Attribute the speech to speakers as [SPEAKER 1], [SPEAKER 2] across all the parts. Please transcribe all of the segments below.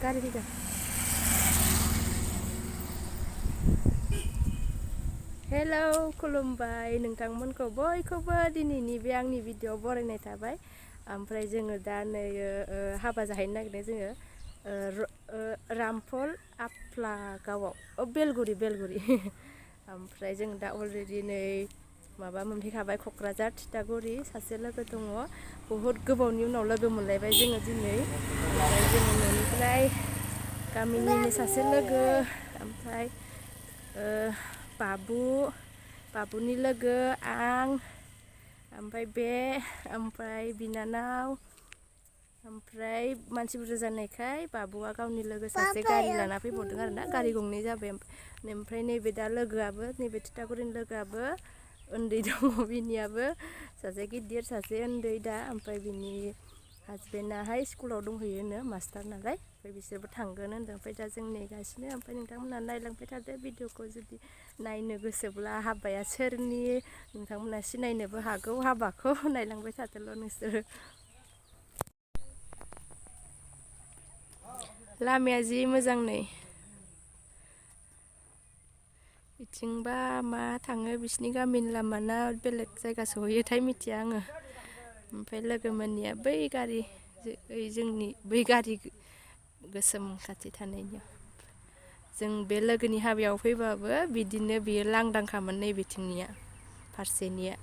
[SPEAKER 1] गारि फैदों। हेलौ खुलुमबाय नोंथांमोनखौ बयखौबो दिनैनि बे आंनि भिडिअ बरायनाय थाबाय। ओमफ्राय जोङो दा नै हाबा जाहैनो नागिरदों जोङो रामफल आफ्लागावआव बेलगुरि ओमफ्राय जों दा अलरेडि नै माबा मोनफैखाबाय क'क्राझार थिथागुरि सासे लोगो दङ बहुद गोबावनि उनाव लोगो मोनलायबाय जोङो दिनै। ओमफ्राय जोङो न'निफ्राय गामिनिनो सासे लोगो ओमफ्राय बाबुनि लोगो आं ओमफ्राय ओमफ्राय बिनानाव ओमफ्राय मानसि बुरजा जानायखाय बाबुआ गावनि लोगो सासे गारि लाना फैबावदों आरो ना गारि गंनै जाबाय। ओमफ्राय नैबे दा लोगोआबो नैबे थिथागुरिनि लोगोआबो उन्दै दङ बिनियाबो सासे गिदिर सासे उन्दै दा ओमफ्राय बिनि हासबेन्डआहाय स्कुलाव दंहैयोनो मास्टार नालाय ओमफ्राय बिसोरबो थांगोन होनदों। ओमफ्राय दा जों नेगासिनो ओमफ्राय नोंथांमोनहा नायलांबाय थादो भिडिअखौ जुदि नायनो गोसोब्ला हाबाया सोरनि नोंथांमोना सिनायनोबो हागौ हाबाखौ नायलांबाय थादोल' नोंसोरो। लामाया जि मोजां नै बिथिंबा मा थाङो बिसिनि गामिनि लामा ना बेलेग जायगा सहैयोथाय मिथिया आङो। ओमफ्राय लोगोमोननिया बै गारि जोंनि बै गारि गोसोम खाथि थानायनियाव जों बे लोगोनि हाबायाव फैबाबो बिदिनो बियो लांदांखामोन नै बिथिंनिया फारसेनिया।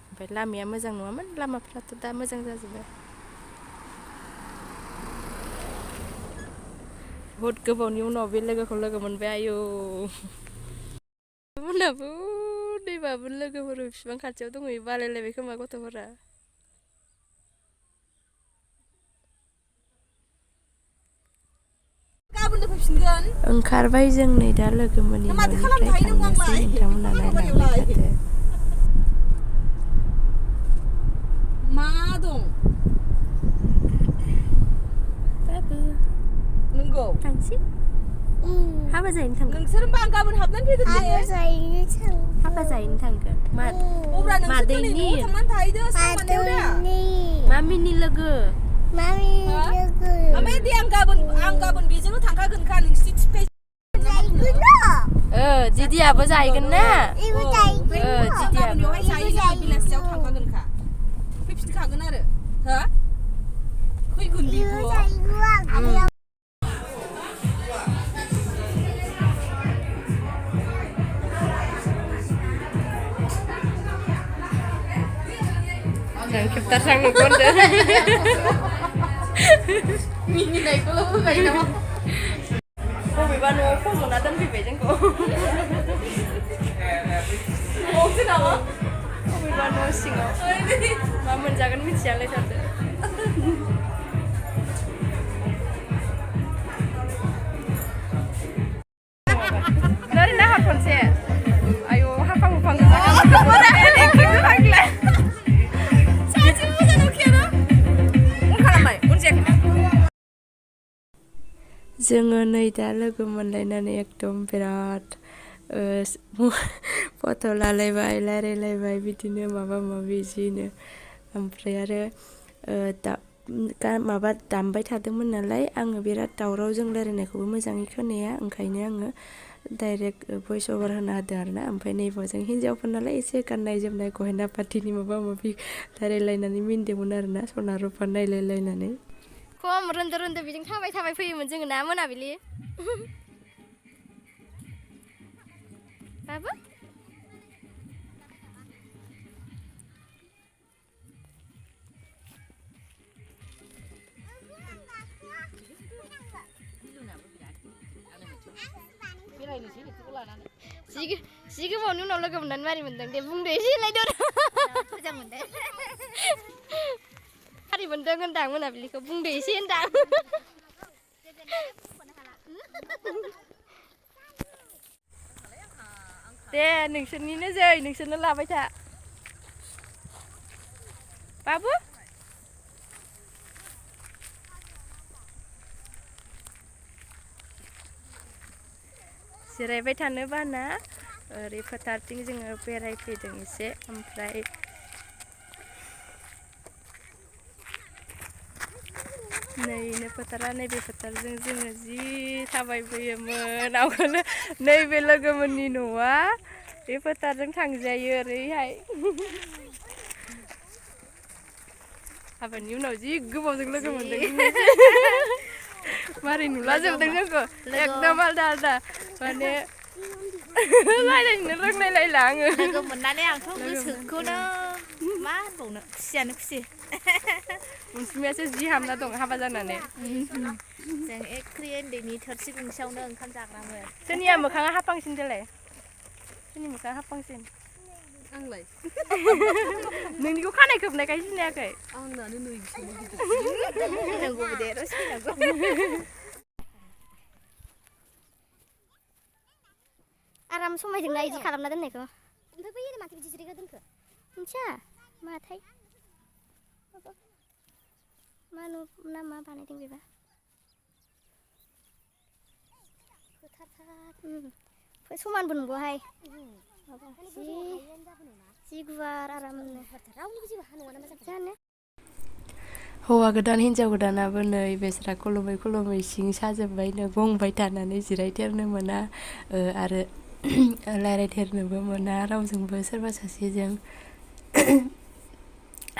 [SPEAKER 1] ओमफ्राय लामाया मोजां नङामोन लामाफ्राथ' दा मोजां जाजोब्बाय। बहुद गोबावनि उनाव बे लोगोखौ लोगो मोनबाय आयौ मोनाबो दैबाबो लोगोफोर बिसिबां खाथियाव दंहैयो बालायलायबाय खोमा गथ'फोरा। ओंखारबाय जों नै दा लोगोमोननि न'निफ्राय थांनोसै नोंथांमोना नायलांबाय थादो।
[SPEAKER 2] मा दं
[SPEAKER 1] बाबु
[SPEAKER 2] नंगौ
[SPEAKER 1] थांसै हाबा जाहैनो थांगोन
[SPEAKER 2] नोंसोर होनबा आं गाबोन हाबनानै फैगोन दे
[SPEAKER 1] हाबा जाहैनो थांगोन
[SPEAKER 2] अब्ला नोंसोर दिनै न'आव थांनानै थाहैदो सामानायाव दा
[SPEAKER 1] मामिनि लोगो
[SPEAKER 2] ओमफ्राय दे आं गाबोन बेजोंनो थांखागोनखा नोंसिनि थिफे
[SPEAKER 1] दिदियाबो जाहैगोन ना
[SPEAKER 2] दिदियाबो बेलासियाव थांखागोनखा फैफिनखागोन आरो हो फैगोन बेबो
[SPEAKER 1] खेबथार सांनो खनदो
[SPEAKER 2] मिनिनायखौल' होबाय नामा
[SPEAKER 1] बबेबा न'आव फज'ना दोनफैबाय जोंखौ
[SPEAKER 2] न'आवसो नामा
[SPEAKER 1] बबेबा न' सिङाव मा मोनजागोन मिथियालाय थादो। ओरैनो नाहर खनसे आयौ हाफां हुफां जोङो नै दा लोगो मोनलायनानै एकदम बिराद फट' लालायबाय रायलायलायबाय बिदिनो माबा माबि जिनो ओमफ्राय आरो माबा दामबाय थादोंमोन नालाय आङो बिराद दावराव जों रायलायनायखौबो मोजाङै खोनाया ओंखायनो आङो डाइरेक्ट भइस अभार होना होदों आरो ना। ओमफ्राय नैबाव जों हिन्जावफोर नालाय एसे गाननाय जोमनाय गहेना पाथिनि माबा माबि रायलायलायनानै मिनिदोंमोन आरो ना सना रुफा नायलायलायनानै। खम रोन्दो बिजों थाबाय फैयोमोन जोङो ना मोनाबिलि बाबु जि गोबावनि उनाव लोगो मोननानै मारै मोनदों दे बुंदो एसे लायदो मोजां मोनदों मारै मोनदों होनदां मोनाबिलिखौ बुंदो एसे होनदां दे नोंसोरनिनो जै नोंसोरनो लाबाय था बाबु जिरायबाय थानो बाना ओरै फोथारथिं जोङो बेरायफैदों एसे ओमफ्राय नैनो फोथारा नैबे फोथारजों जोङो जि थाबायबोयोमोन आवगोलो नैबे लोगोमोननि न'आ बे फोथारजों थांजायो ओरैहाय हाबानि उनाव जि गोबावजों लोगो मोनदों मारै नुला जोबदों जोंखौ एकदम आलदा आलदा माने रायलायनो रोंलायलायला आङो
[SPEAKER 2] लोगो मोननानै आंथ' गोसोखौनो मा होनबावनो खुसियानो खुसि
[SPEAKER 1] अनसुमियासो जि हामना दं हाबा जानानै
[SPEAKER 2] जों एख्रि उन्दैनि थोरसि गंसेयावनो ओंखाम जाग्रामोन
[SPEAKER 1] सोरनिया मोखाङा हाबहांसिन देलाय सोरनि मोखाङा हाबहांसिन
[SPEAKER 3] आंलाय
[SPEAKER 1] नोंनिखौ खानाय खोबनायखाय सिनायाखै
[SPEAKER 3] आंनानो नै बिसोरनो गिदिर
[SPEAKER 2] नंगौबो दे रसमि नंगौ
[SPEAKER 4] आराम समायदोंना इदि खालामना दोननायखौ ओमफ्राय बैयो माथो बिदि जिरायना दोनखो मिथिया माथाय मा ना मा बानायदों बेबा फोथारथार समानबो नंगौहाय जि गुवार आरामनो रावनिबो जेबो हा नङा नामा जानो हौवा गोदान हिन्जाव गोदानाबो नै बेस्रा खुलुमै खुलुमै सिं साजोब्बायनो गंबाय थानानै जिरायथेरनो मोना आरो रायज्लायथेरनोबो मोना रावजोंबो सोरबा सासेजों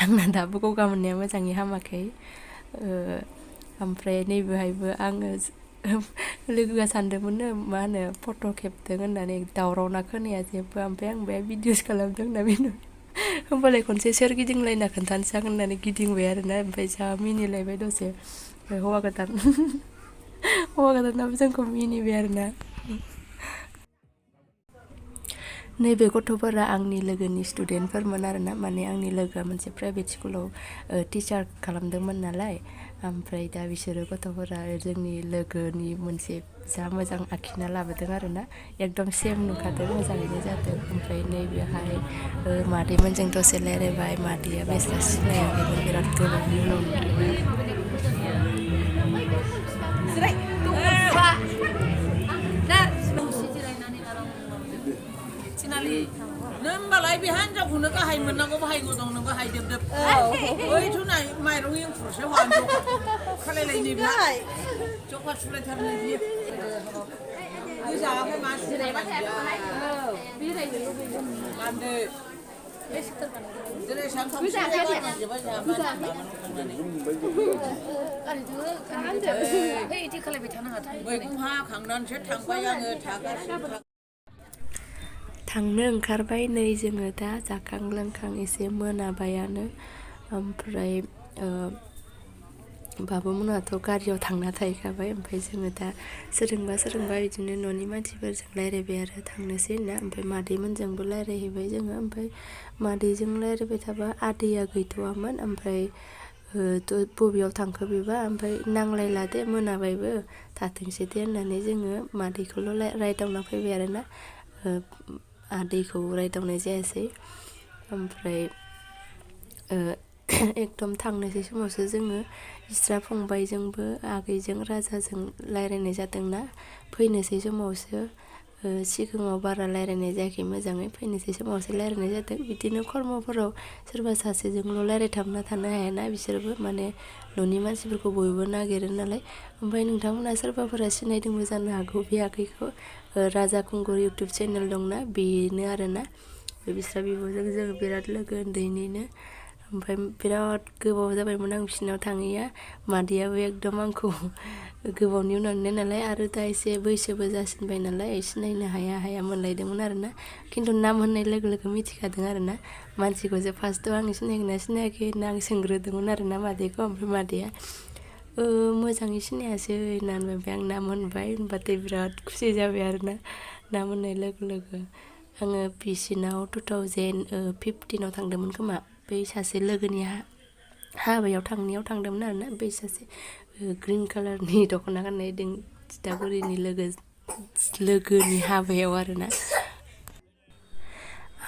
[SPEAKER 4] आंना दाबो गगा मोननाया मोजाङै हामाखै ओमफ्राय नैबेहायबो आङो लोगोआ सानदोंमोननो मा होनो फट' खेबदों होननानै दावरावना खोनाया जेबो ओमफ्राय आं बे भिडिअस खालामदों होनना बेनो होमबालाय खनसे सोर गिदिंलायना खोन्थानोसै आं होननानै गिदिंबाय आरोना ओमफ्राय जा मिनिलायबाय दसे हौवा गोदानाबो जोंखौ मिनिबाय आरोना नैबे गथ'फोरा आंनि लोगोनि स्टुडेन्टफोरमोन आरोना माने आंनि लोगोआ मोनसे प्राइभेट स्कुलाव टिचार खालामदोंमोन नालाय ओमफ्राय दा बिसोरो गथ'फोरा जोंनि लोगोनि मोनसे जा मोजां आखिना लाबोदों आरोना एकदम सेम नुखादों मोजाङैनो जादों ओमफ्राय नैबेहाय मादैमोनजों दसे रायलायबाय मादैया बेस्रा सिनायाखैमोन बिराद गोबावनि उनाव
[SPEAKER 3] नों होमबालाय बे हिनजावखौनो गाहाय मोननांगौ बाहाय गुदुं नों बाहाय जोबदोब बैथ' नाय माइरं एंखुरसो हरनो खालायलायनो बिहाय जखा सुलायथारनो बियो जायाखै मा जिरायबाय बेरायनो लुबैदों गानदो दिनै सानथाम मैगं हाखांनानैसो थांबाय आङो थागासिनो
[SPEAKER 1] थांनो ओंखारबाय नै जोङो दा जाखां लोंखां एसे मोनाबायानो ओमफ्राय बाबुमोनहाथ' गारियाव थांना थाहैखाबाय ओमफ्राय जोङो दा सोरजोंबा बिदिनो न'नि मानसिफोरजों रायज्लायबाय आरो थांनोसै होनना ओमफ्राय मादैमोनजोंबो रायज्लायहैबाय जोङो ओमफ्राय मादैजों रायज्लायबाय थाबा आदैया गैथ'वामोन ओमफ्राय बबेयाव थांखो बेबा ओमफ्राय नांलायला दे मोनाबायबो थाथोंसै दे होननानै जोङो मादैखौल' रायदावना फैबाय आरोना आदैखौ रायदावनाय जायासै ओमफ्राय एकदम थांनोसै समावसो जोङो इस्रा फंबायजोंबो आगैजों राजाजों रायज्लायनाय जादोंना फैनोसै समावसो सिगाङाव बारा रायज्लायनाय जायाखै मोजाङै फैनोसै समावसो रायज्लायनाय जादों बिदिनो खर्मफोराव सोरबा सासेजोंल' रायज्लायथाबना थानो हायाना बिसोरबो माने न'नि मानसिफोरखौ बयबो नागिरो नालाय ओमफ्राय नोंथांमोना सोरबाफोरा सिनायदोंबो जानो हागौ बे आगैखौ राजा खुंगुर इउटुब चेनेल दंना बेनो आरोना बिस्रा बिब'जों जोङो बिराद लोगो उन्दैनिनो ओमफ्राय बिराद गोबाव जाबायमोन आं बिसिनाव थाङैया मादैयाबो एकदम आंखौ गोबावनि उनाव नुनाय नालाय आरो दा एसे बैसोबो जासिनबाय नालाय सिनायनो हाया मोनलायदोंमोन आरोना खिन्थु नाम होननाय लोगो लोगो मिथिखादों आरोना मानसिखौसो फार्स्टआव आं सिनायगोना सिनायाखै होनना आं सोंग्रोदोंमोन आरोना मादैखौ ओमफ्राय मादैया मोजाङै सिनायासै होननानै ओमफ्राय आं नाम होनबाय होनबाथाय बिराद खुसि जाबाय आरोना नाम होननाय लोगो लोगो आङो बिसिनाव 2015 थांदोंमोन खोमा बै सासे लोगोनि हाबायाव थांदोंमोन आरोना बै सासे ग्रिन कालारनि दख'ना गाननाय थिथागुरिनि लोगोनि हाबायाव आरोना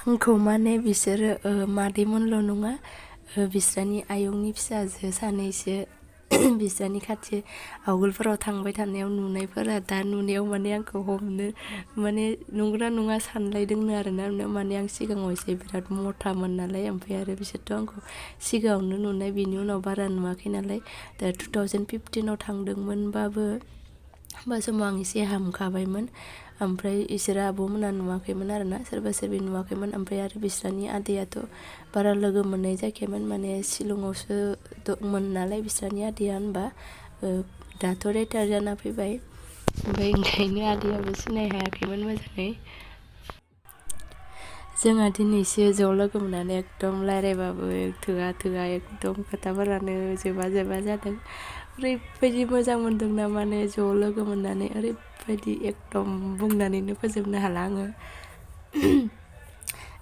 [SPEAKER 1] आंखौ माने बिसोरो मादैमोनल' नङा बिस्रानि आयंनि फिसाजो सानैसो
[SPEAKER 4] बिस्रानि खाथि आवगोलफोराव थांबाय थानायाव नुनायफोरा दा नुनायाव माने आंखौ हमनो माने नंगौना नङा सानलायदोंनो आरोना माने आं सिगाङाव एसे बिराद मथामोन नालाय ओमफ्राय आरो बिसोरथ' आंखौ सिगाङावनो नुनाय बिनि उनाव बारा नुवाखै नालाय दा 2015आव थांदोंमोनबाबो होमबा समाव आं एसे हामखाबायमोन ओमफ्राय इसोरो आब'मोना नुवाखैमोन आरोना सोरबा सोरबि नुवाखैमोन ओमफ्राय आरो बिस्रानि आदैयाथ' बारा लोगो मोननाय जायाखैमोन माने शिलंआवसो दंमोन नालाय बिस्रानि आदैया होनबा दाथ' रिटायार जाना फैबाय ओमफ्राय ओंखायनो आदैयाबो सिनाय हायाखैमोन मोजाङै जोंहा दिनैसो ज' लोगो मोननानै एकदम रायज्लायबाबो थोआ एकदम खोथाफोरानो जोबा जादों ओरैबायदि मोजां मोनदों ना माने ज' लोगो मोननानै ओरैबायदि एकदम बुंनानैनो फोजोबनो हाला आङो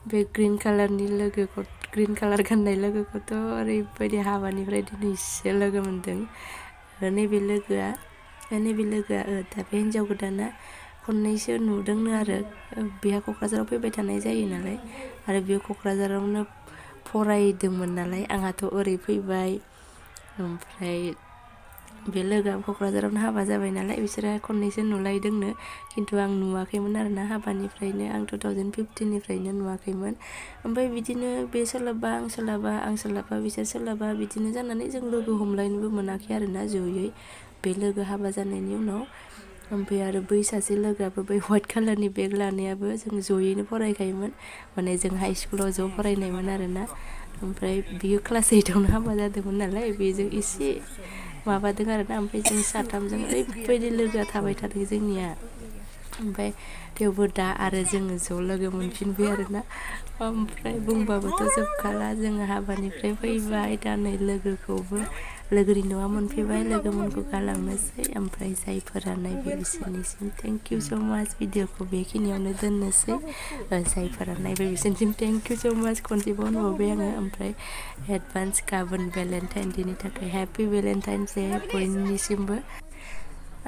[SPEAKER 4] बे ग्रिन कालार गाननाय लोगोखौथ' ओरैबायदि हाबानिफ्राय दिनैसो लोगो मोनदों नैबे लोगोआ दा बे हिन्जाव गोदाना खननैसो नुदोंनो आरो बेहा क'क्राझाराव फैबाय थानाय जायो नालाय आरो बेयो क'क्राझारावनो फरायदोंमोन नालाय आंहाथ' ओरै फैबाय ओमफ्राय बे लोगोआ क'क्राझारावनो हाबा जाबाय नालाय बिसोरो खननैसो नुलायदोंनो खिन्थु आं नुवाखैमोन आरोना हाबानिफ्रायनो आं 2015निफ्रायनो नुवाखैमोन ओमफ्राय बिदिनो बे सोलाबा आं सोलाबा बिसोर सोलाबा बिदिनो जानानै जों लोगो हमलायनोबो मोनाखै आरोना जयै बे लोगो हाबा जानायनि उनाव ओमफ्राय आरो बै सासे लोगोआबो बै व्हाइट कालारनि बेग लानायाबो जों जयैनो फरायखायोमोन माने जों हाइ स्कुलाव ज' फरायनायमोन आरोना ओमफ्राय बियो क्लास 8आवनो हाबा जादोंमोन नालाय बेजों एसे माबादों आरोना ओमफ्राय जों साथामजों ओरैबायदि लोगोआ थाबाय थादों जोंनिया ओमफ्राय थेवबो दा आरो जोङो ज' लोगो मोनफिनबाय आरोना ओमफ्राय बुंबाबोथ' जोबखाला जोङो हाबानिफ्राय फैबाय दा नै लोगोनि न'आ मोनफैबाय लोगोमोनखौ गालांनोसै ओमफ्राय जायफोरा नायबाय बिसोरनिसिम थेंक इउ स' माच भिडिअखौ बेखिनियावनो दोननोसै जायफोरा नायबाय बिसोरनिसिम थेंक इउ स' माच खनसेबाव होनबावबाय आङो ओमफ्राय एडभान्स गाबोन भेलेन्टाइन डेनि थाखाय हेपि भेलेन्टाइन्स डे बयनिसिमबो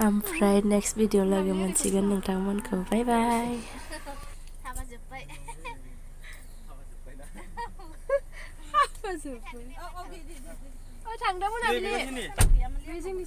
[SPEAKER 4] ओमफ्राय नेक्स्ट भिडिअ लोगो मोनसिगोन नोंथांमोनखौ बाय बाय
[SPEAKER 2] हाबा जोब्बाय
[SPEAKER 1] थांदोंमोन आं बे जोंनि